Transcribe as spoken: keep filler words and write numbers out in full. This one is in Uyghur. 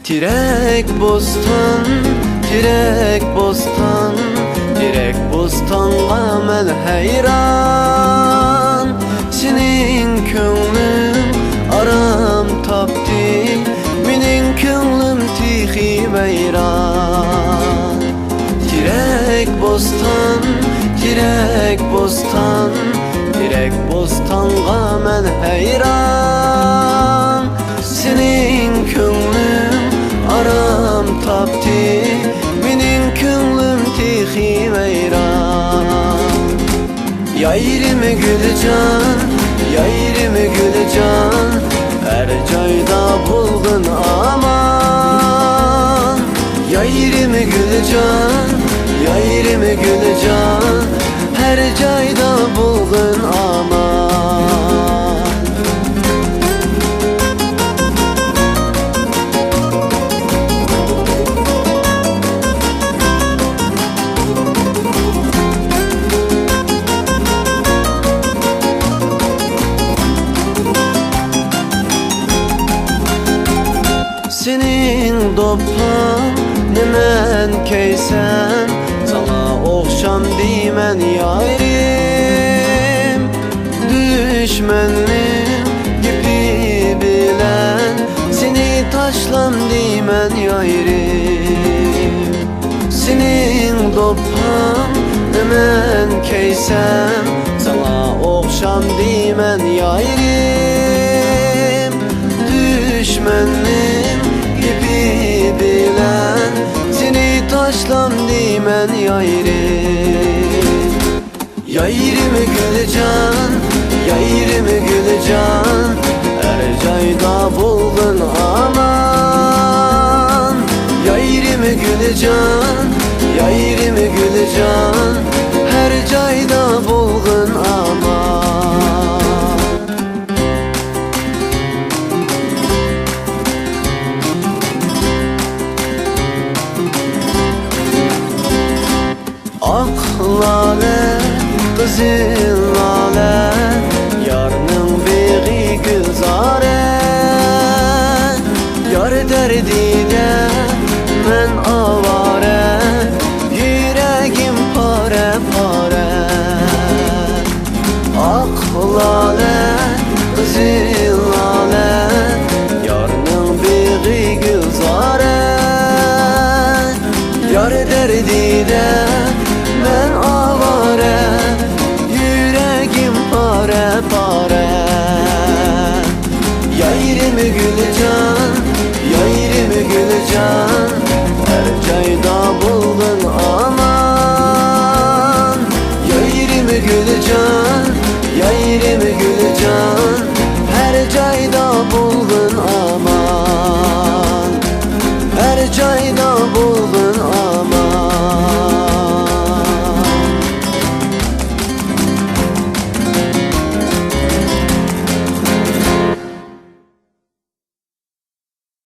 تېرەك بوستان، تېرەك بوستان، تېرەك بوستانغا مەن ھەيران. سېنىڭ كۆڭلۈڭ ئارام تاپتى، مېنىڭ كۆڭلۈم تېخى ۋەيران. تېرەك بوستان، تېرەك بوستان، تېرەك بوستانغا مەن ھەيران. سېنىڭ كۆڭلۈڭ ئارام تاپتى، مېنىڭ كۆڭلۈم تېخى ۋەيران. يايرىم گۈلجان، يايرىم گۈلجان، ھەر جايدا بولغىن ئامان. يايرىم گۈلجان، يايرىم گۈلجان، ھەر جايدا بولغىن ئامان. سېنىڭ دوپپاڭنى مەن كىيسەم، ساڭا ئوخشام دېمەن يايرىم. دۈشمەننىڭ گېپى بىلەن سېنى تاشلام دېمەن يايرىم. سېنىڭ دوپپاڭنى مەن كىيسەم، ساڭا ئوخشام دېمەن يايرىم. دۈشمەننىڭ گېپى بىلەن سېنى تاشلام دېمەن يايرىم. يايرىم گۈلجان، يايرىم گۈلجان، ھەر جايدا بولغىن ئامان. يايرىم گۈلجان، يايرىم گۈلجان، ھەر جايدا بولغىن ئامان. ئاق لالە، قىزىل لالە، يارنىڭ بېغى گۈلزارە. يار دەردىدە مەن ئاۋارە، يۈرەگىم پارە-پارە. ئاق لالە، قىزىل لالە، يارنىڭ بېغى گۈلزارە. يار دەردىدە مەن ئاۋارە، يۈرەگىم پارە-پارە. يايرىم گۈلجان، يايرىم گۈلجان، ھەر جايدا بولغىن ئامان. يايرىم گۈلجان، يايرىم گۈلجان، ھەر جايدا بولغىن ئامان. ھەر جايدا بول-